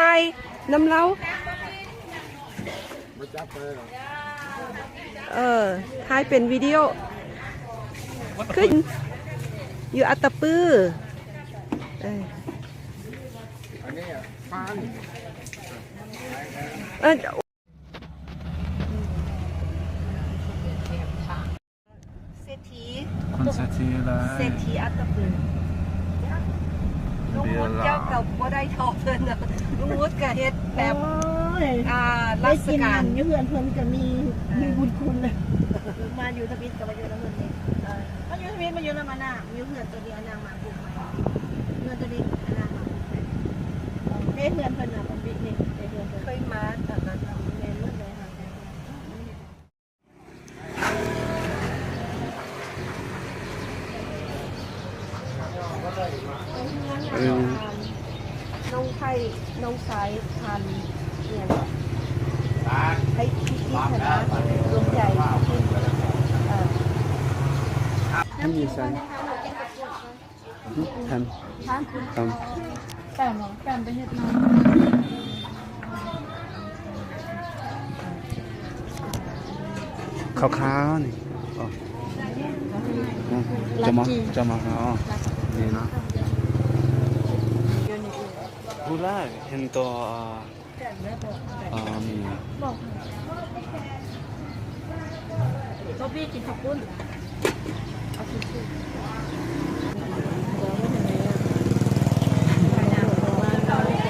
ຖ່າຍນຳລາວ ເອີ ຖ່າຍເປັນວິດີໂອ ຄືຢູ່ອັດຕະປື ເອີ ອັນນີ້ຟານ ເອີ ເສດຖີ ຄົນເສດຖີຫຼາຍ ເສດຖີອັດຕະປື ລຸງວຸດເຈົ້າກໍບໍ່ໄດ້ທໍ່ເພິ່ນ ລຸງວຸດກໍເຮັດແບບ ໂອ້ຍ ອ່າ ໄດ້ກິນ ລາຊະການ ຢູ່ເຮືອນເພິ່ນກໍມີ ເອີ ມີບຸນຄຸນເລີຍ ມາຢູ່ທຳອິດກໍມາຢູ່ນຳເພິ່ນນີ້ ເອີ ມາຢູ່ທຳອິດ ມາຢູ່ນຳອານາ ຢູ່ເຮືອນໂຕນີ້ອານາມາບຸກໃໝ່ ເຮືອນໂຕນີ້ອານາມາບຸກໃໝ່ ເດ້ເຮືອນເພິ່ນນະ ບັກບິນີ້ ເດ້ເຮືອນເພິ່ນ ເຄີຍມາຕອນນັ້ນ ແມ່ນໝົດເລີຍ ເອີ ນ້ອງໄພ ນ້ອງຊາຍທານອີ່ຫຍັງ ໄພພິຈິດຫັ້ນນະ ລົມໃຫຍ່ ເອີ ມັນມີໃສ່ ແພມ ແພມ ແພມ ແພມໄປເຮັດນາ ຂາວໆ ນີ້ ອໍ ຈະມາ ຈະມາ ອໍ ນີ້ນະ ຜູ້ລາເຫັນໂຕ ອ່າ ອ່າ ມີ ບອບບີ້ກິນເຂົ້າປຸ້ນ ເອົາທິດຊູ້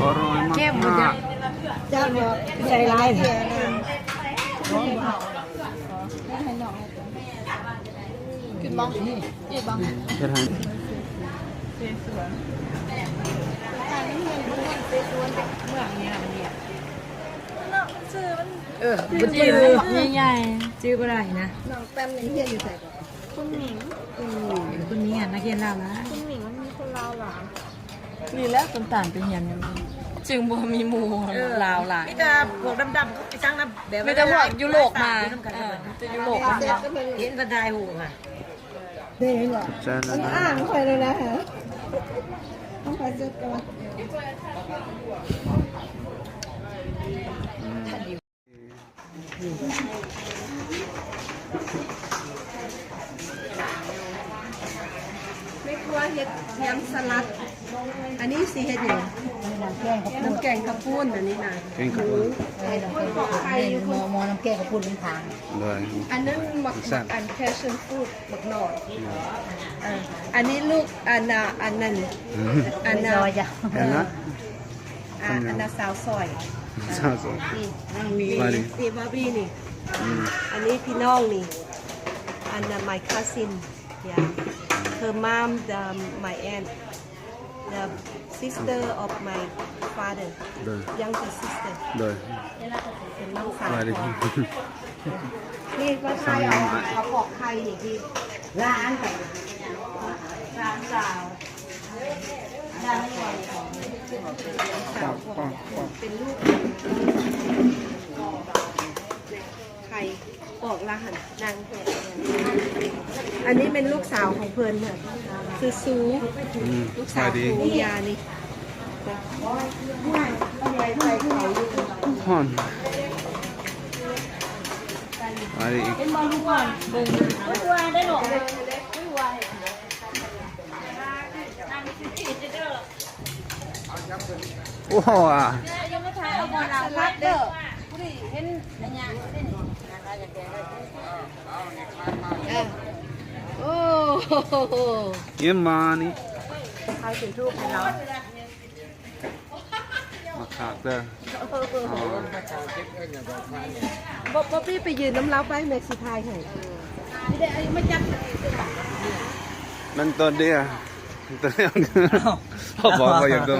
ອະຮ່ອຍມາກ ເຈັບບໍ່ຈັກ ຈັກບໍ່ ໃສ່ຫຼາຍ ກິນບໍ່ ອີກບໍ່ ເຮັດໃຫ້ ເສສວນ ເສສວນ ເມືອງນີ້ລະມັນເດ ເນາະ ມັນຊື່ມັນ ເອີ ມັນຈື່ໃຫຍ່ໆ ຈື່ບໍ່ໄດ້ນະ ນ້ອງແປ້ນນີ້ຮຽນຢູ່ໃສກໍ ຄຸນໝິງ ຄຸນໝິງ ຄຸນໝິງ ນັກຮຽນລາວຫຼາຍ ຄຸນໝິງມັນມີຄົນລາວຫຼາຍ ນີ້ແຫຼະຕົ້ນຕານໄປຮຽນຢູ່ ຈຶ່ງບໍ່ມີໝູ່ ເອີ ລາວຫຼາຍ ມີແຕ່ພວກດຳໆ ເຂົາໄປສັງນຳ ແບບ ມີແຕ່ພວກຢູໂຣບມາ ເອີ ແຕ່ຢູໂຣບມາ ເຫັນເພິ່ນຖ່າຍຮູບ ເດ້ ເຫັນບໍ່ ຂອບໃຈຫຼາຍໆ ມັນອ້າງຂ້ອຍແລ້ວນະ ຕ້ອງໄປເສັດກ່ອນ ແມ່ຄົວເຮັດຍຳສະຫຼັດ ອັນນີ້ຊິເຮັດຫຍັງ? ນ້ຳແກງເຂົ້າປຸ້ນ ນ້ຳແກງເຂົ້າປຸ້ນ ອັນນີ້ນະ ແກງເຂົ້າປຸ້ນ ໝໍ້ ໝໍ້ນ້ຳແກງເຂົ້າປຸ້ນທາງ ໂດຍ ອັນນັ້ນໝາກ ໝາກອັນ passion fruit ບັກໜອນ ເອີ ອັນນີ້ລູກອັນນ່າ ອັນນັ້ນ ອັນນ່າ ອັນນ່າ ອັນນ່າສາວສອຍ ສາວສອຍ ນີ້ ນີ້ ນີ້ບາບີນີ້ ອັນນີ້ພີ່ນ້ອງນີ້ ອັນນ່າ my cousin yeah her mom the my aunt the sister of my father ໂດຍ younger sister ໂດຍ ເປັນນ້ອງສາວ ສະບາຍດີ ນີ້ມາຖ່າຍເອົາກະເພາະໄຂ່ນີ້ທີ່ຮ້ານໄປ ຮ້ານສາວ ຮ້ານສາວ ເປັນລູກ ໄຂ່ປອກລະຫັ້ນນາງແທ້ ອັນນີ້ແມ່ນລູກສາວຂອງເພິ່ນ ຊື່ຊູ ອືມ ລູກສາວຂອງລຸງຢານີ້ ຮ້ອນ ເຫັນບໍ່ລູກ ເບິ່ງ ໂອ້ຍ ວ່າໄດ້ດອກ ໂອ້ຍ ວ່າ ໂອ້ໂຫ ຢ່າມາຖ່າຍເອົາບ່ອນລາວພັດເດີ ຜູ້ນີ້ເຫັນອັນຫຍັງ ເອີ ໂອ້ໂຫ ຢ້ຽມມານີ້ ຖ່າຍເປັນຮູບໃຫ້ລາວ ມາຄັກເດີ ໂອ້ໂຫ ບອບ ບອບບີໄປຢືນນຳລາວໄປ ແມ່ຊິຖ່າຍໃຫ້ ນີ້ເດ້ ເອົາມາຈັບ ມັນຕົວດຽວ ຕົວດຽວ ເອົາ ບໍ່ ບໍ່ຢາກຕົວ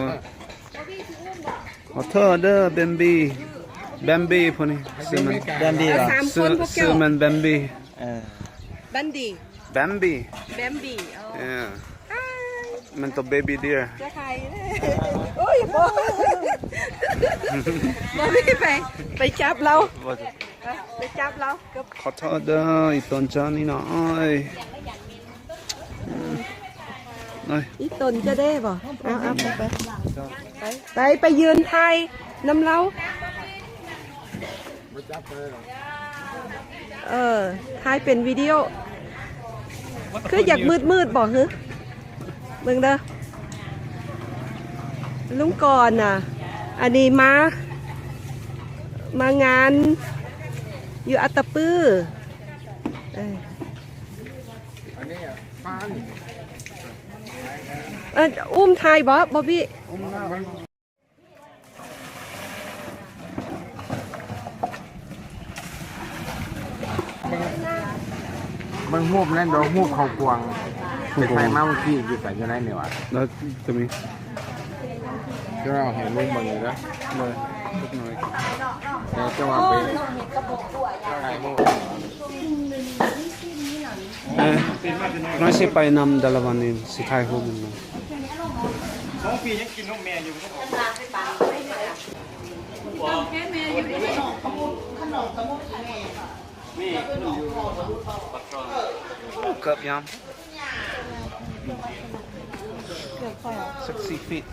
ຂໍໂທດເດີ ແບມບີ ແບມບີ ພວກນີ້ ຊື່ມັນ ແບມບີ ເອີ ສາມຄົນພວກເຈົ້າ ຊື່ມັນແບມບີ ເອີ ແບມບີ ແບມບີ ແບມບີ ອໍ ເອີ ມັນຕົວເບບີເດຍ ຈະໄຄ ໂອ້ຍ ບໍ່ ບໍ່ມີໄປ ໄປຈັບລາວ ບໍ່ ໄປຈັບລາວ ຂໍໂທດເດີ ອີ່ຕົນເຈົ້ານີ້ນ້ອຍ ອີ່ຕົນເຈົ້າເດ້ບໍ່ ເອົາ ເອົາ ໄປ ໄປ. ໄປ ໄປ ໄປຢືນຖ່າຍນຳລາວ. ເອີ ຖ່າຍເປັນວິດີໂອ. ຄືຢາກມືດໆ ບໍ່ຫື? ເບິ່ງເດີ ລຸງກອນນະ. ອັນນີ້ມາ ມາງານຢູ່ອັດຕະປື. ເອີ ອັນນີ້ ເອີ ອຸ້ມຖ່າຍບໍ່ ບອບບີ? ອຸ້ມນະ. ເບິ່ງ ເບິ່ງຮູບນັ້ນເດີ ຮູບເຂົາກວາງ ເປັນໃຜມາເມື່ອກີ້ ຢູ່ໃສ ຢູ່ໃນນີ້ຫວາ? ແລ້ວຈະມີ ຈະເອົາໃຫ້ລຸງເບິ່ງຢູ່ເດີ ເດີ ຈັກໜ້ອຍ ແລ້ວຈະວ່າໄປຖ່າຍຮູບ. ເອີ ນ້ອຍຊິໄປນຳດາລາວັນນີ້ ຊິຖ່າຍຮູບນຳ. ສອງປີຍັງກິນນົມແມ່ຢູ່. ເກືອບຍາມ. ເກືອບພໍແລ້ວ sixty feet.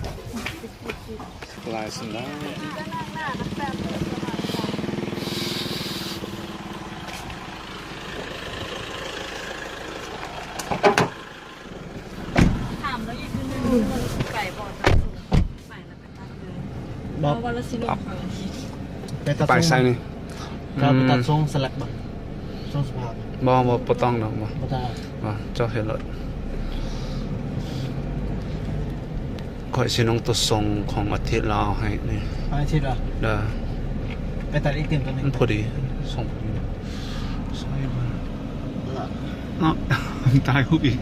ຫຼາຍສຸດແລ້ວ. ຖາມແລ້ວອີກເທື່ອໜຶ່ງ ໄປບໍ່? ໄປແລ້ວໄປຕັດເລີຍ ບໍ່ ເພາະວ່າລາວຊິລົງເຂົາ ໄປຕັດ ໄປໃສນີ້? ກໍໄປຕັດ ອືມ ຊົງສະແລັກບໍ່? ຊົງສະພາບ ບໍ່ ບໍ່ ບໍ່ຕ້ອງດອກ ບໍ່ ບໍ່ຕ້ອງ ບໍ່ ເຈົ້າເຮັດໂລດ. ຂ້ອຍຊິນຸ່ງຕົວຊົງຂອງອາທິດລາວໃຫ້ນີ້ ຂອງອາທິດຫວາ? ເດີ ໄປຕັດອີກຕື່ມຕົວໜຶ່ງ ມັນພໍດີ ສົ່ງ ໃສ່ມາ ເນາະ ຕາຍຮູບອີກ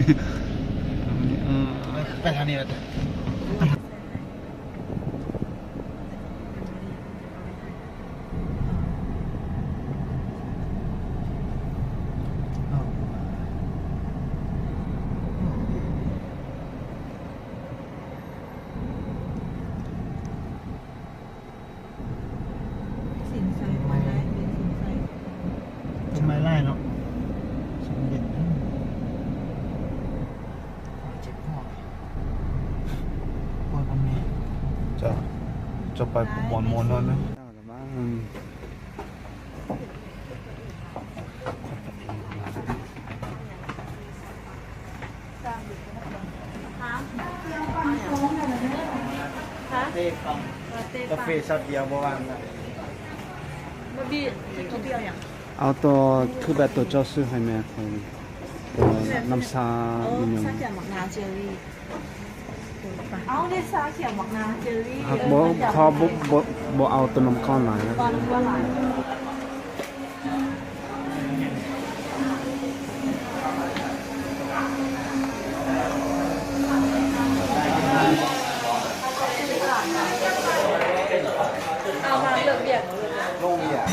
ເອີ ໄປທາງນີ້ວ່າ. ຕົ້ນໄມ້ຫຼາຍເນາະ ເຢັນເດີ ເຈັບຫົວ ໂອ້ຍ ພໍ່ແມ່ ເຈົ້າ ເຈົ້າໄປບ່ອນມ່ວນນັ້ນນະ. ກາເຟຊັອດດຽວບໍ່ວ່າງນະ ບໍ່ບີ ຈະກິນເປັນຫຍັງ? ເອົາຕົວ ຄືແບບຕົວເຈົ້າຊື້ໃຫ້ແມ່ຂ້ອຍ ເອີ ນ້ຳຊາອີ່ຫຍັງ ຊາຂຽວໝາກນາວເຈລລີ. ເອົາເດ ຊາຂຽວໝາກນາວເຈລລີ ຫາກບໍ່ ເອີ ພໍບໍ່ ບໍ່ ບໍ່ເອົາຕົວນ້ຳກ້ອນຫຼາຍນະ ບໍ່ນ້ຳກ້ອນຫຼາຍ. ເອົາມາເລືອກວຽກ ລົງວຽກ.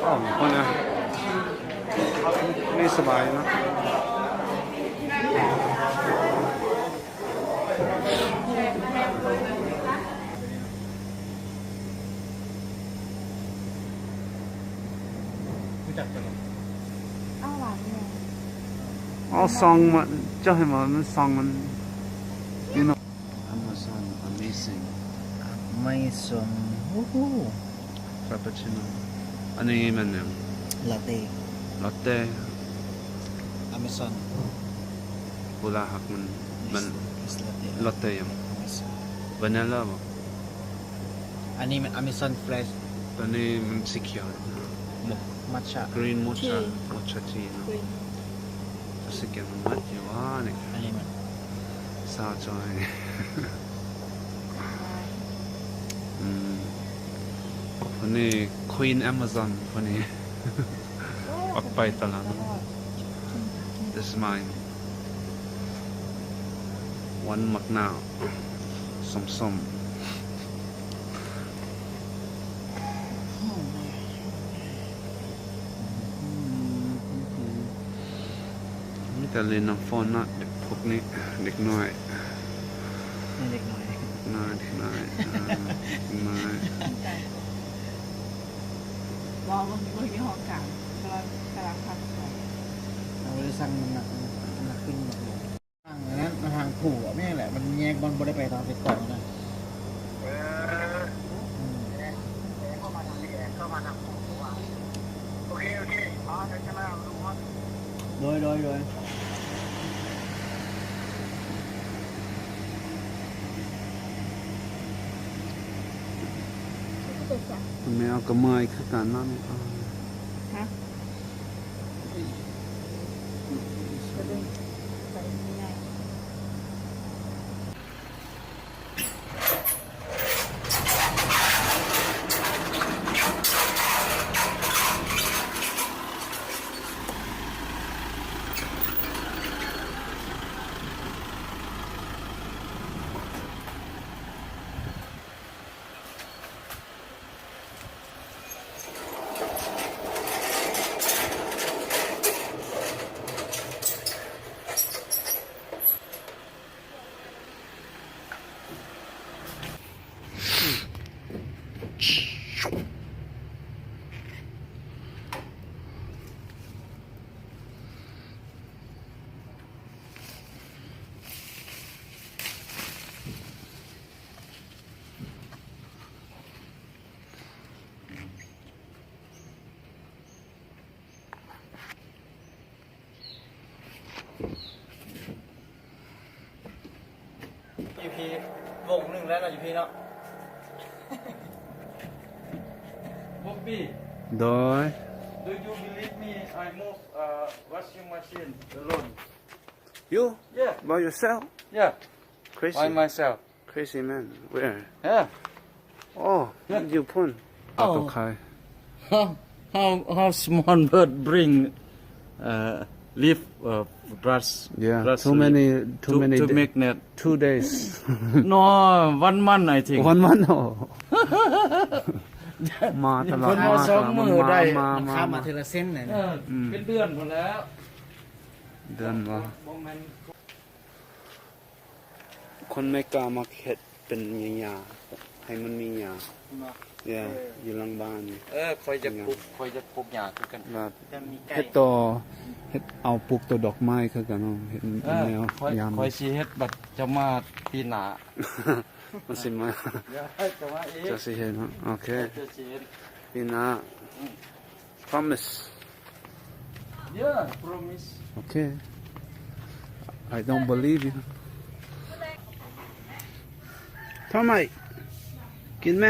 ອ້າວ ຄົນນະ ນີ້ສະບາຍເນາະ. ຮູ້ຈັກບໍ່? ເອົາຫວານແດ່. ເອົາຊອງມາ ເຈົ້າເຫັນບໍ່? ມັນຊອງມັນຢູ່ເນາະ. Amazon Amazing Amazon ໂອ້ໂຫ. Frappuccino ອັນນີ້ແມ່ນຫຍັງ? Latte Latte Amazon ໂອ້ ລາວຮັກມັນ ມັນ Latte ຫຍັງ? Amazon Vanilla ບໍ່? ອັນນີ້ແມ່ນ Amazon Fresh ຕົວນີ້ມັນສີຂຽວ Mo- Matcha Green Mocha Tea Mocha Tea ເນາະ. ຈະສະແກນມັນໝົດຢູ່ຫວານີ້? ອັນນີ້ມັນ ສາວຈ້ອຍ ອືມ ຄົນນີ້ Queen Amazon ຄົນນີ້ ອອກໄປຕະຫຼາດ This is mine. ຫວານໝາກນາວ ສົ້ມໆ. ມີແຕ່ ກະຫຼິ້ນນ້ຳຝົນເນາະ ເດັກພວກນີ້ ເດັກນ້ອຍ ເດັກນ້ອຍ ເດັກນ້ອຍ ເດັກນ້ອຍ ເດັກນ້ອຍ ບໍ່ ເບິ່ງ ເບິ່ງຢູ່ຫ້ອງກາງ ກຳລັງ ກຳລັງພັກ ເຮົາໄດ້ສັ່ງນ້ຳໜັກ ນ້ຳໜັກຂຶ້ນ ທາງນັ້ນ ມາທາງຜູ້ແມ່ນແຫຼະ ມັນແຍກ ມັນບໍ່ໄດ້ໄປທາງເປັກກອງນະ. ເອີ ອືມ ແອ ແອກໍມາທາງນີ້ ແອກໍມາທາງຜູ້ ໂອເຄ ໂອເຄ ອໍ ໄດ້ຊະແລ້ວ ໂດຍ ໂດຍ ໂດຍ. ແມ່ເອົາກະເມື່ອຍຄືກັນເນາະນີ້. ຮະ? ຢູ່ພີ້ ວົງໜຶ່ງແລ້ວເນາະ ຢູ່ພີ້ເນາະ. ບອບບີ້ ໂດຍ Do you believe me? I move, uh, washing machine alone. You? Yeah. By yourself? Yeah. Crazy. By myself. Crazy man. Where? Yeah. Oh, you pun. Oh. How, how, how small bird bring, uh, leaf, uh, grass, yeah, grass too leaf many, too to, many to da-, make net. Two days. No, one month, I think. One month. Oh. ມາຕະຫຼອດ ມາຕະຫຼອດ ມາ ມາ ມາ ມາ ເອີ ເປັນເດືອນພຸ້ນແລ້ວ ເດືອນບໍ່? ບໍ່ແມ່ນ ຄົນເມກາມັກເຮັດເປັນຫຍ້າໆ ໃຫ້ມັນມີຫຍ້າ ເນາະ ເອີ ຢູ່ຫຼັງບ້ານ. ເອີ ຂ້ອຍຢາກປູກ ຂ້ອຍຢາກປູກຫຍ້າຄືກັນ ແລ້ວເຮັດຕໍ່ ເຮັດເອົາປູກຕໍ່ດອກໄມ້ຄືກັນເນາະ ເຮັດ ເອີ ແນວ ຂ້ອຍ ຍາມ ຂ້ອຍຊິເຮັດ ບັດຈະມາປີໜ້າ ມັນຊິມາ ເຈົ້າຊິເຮັດເນາະ ໂອເຄ ເຈົ້າຊິເຮັດ ປີໜ້າ ອືມ Promise. Yeah, promise. Okay. I don't believe you. ທຳໄມ ກິນແມ?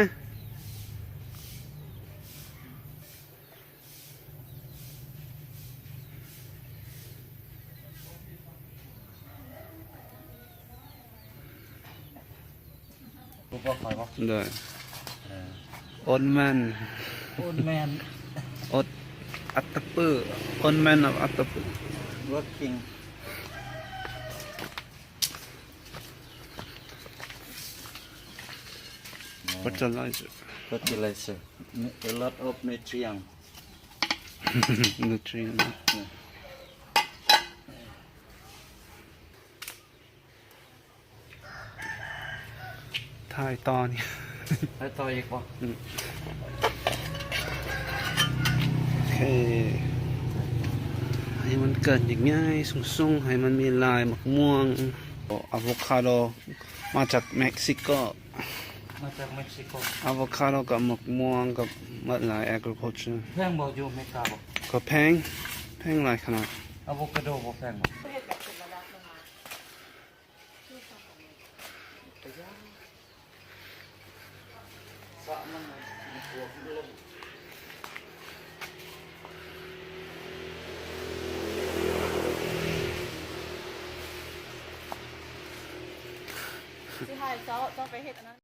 ຮູ້ພວກຂ້ອຍບໍ່? ໂດຍ ເອີ Old man. Old man. Old Atapu. Old man of Atapu. Working. Fertilizer. Fertilizer. A lot of nutrient. Nutrient. Yeah. ຖ່າຍຕໍ່ນີ້ ຖ່າຍຕໍ່ອີກບໍ່? ອືມ ໂອເຄ ໃຫ້ມັນເກີດໃຫຍ່ໆ ສູງໆ ໃຫ້ມັນມີຫຼາຍ ໝາກມ່ວງ ອາໂວຄາໂດ ມາຈາກເມັກຊິໂກ ມາຈາກເມັກຊິໂກ ອາໂວຄາໂດກັບໝາກມ່ວງກັບໝາກຫຼາຍ agriculture. ແພງບໍ່ ຢູ່ອາເມລິກາບໍ່? ກໍແພງ ແພງຫຼາຍຂະໜາດ. ອາໂວຄາໂດບໍ່ແພງບໍ່? ຊິໃຫ້ເຈົ້າ ເຈົ້າໄປເຮັດອັນນັ້ນ.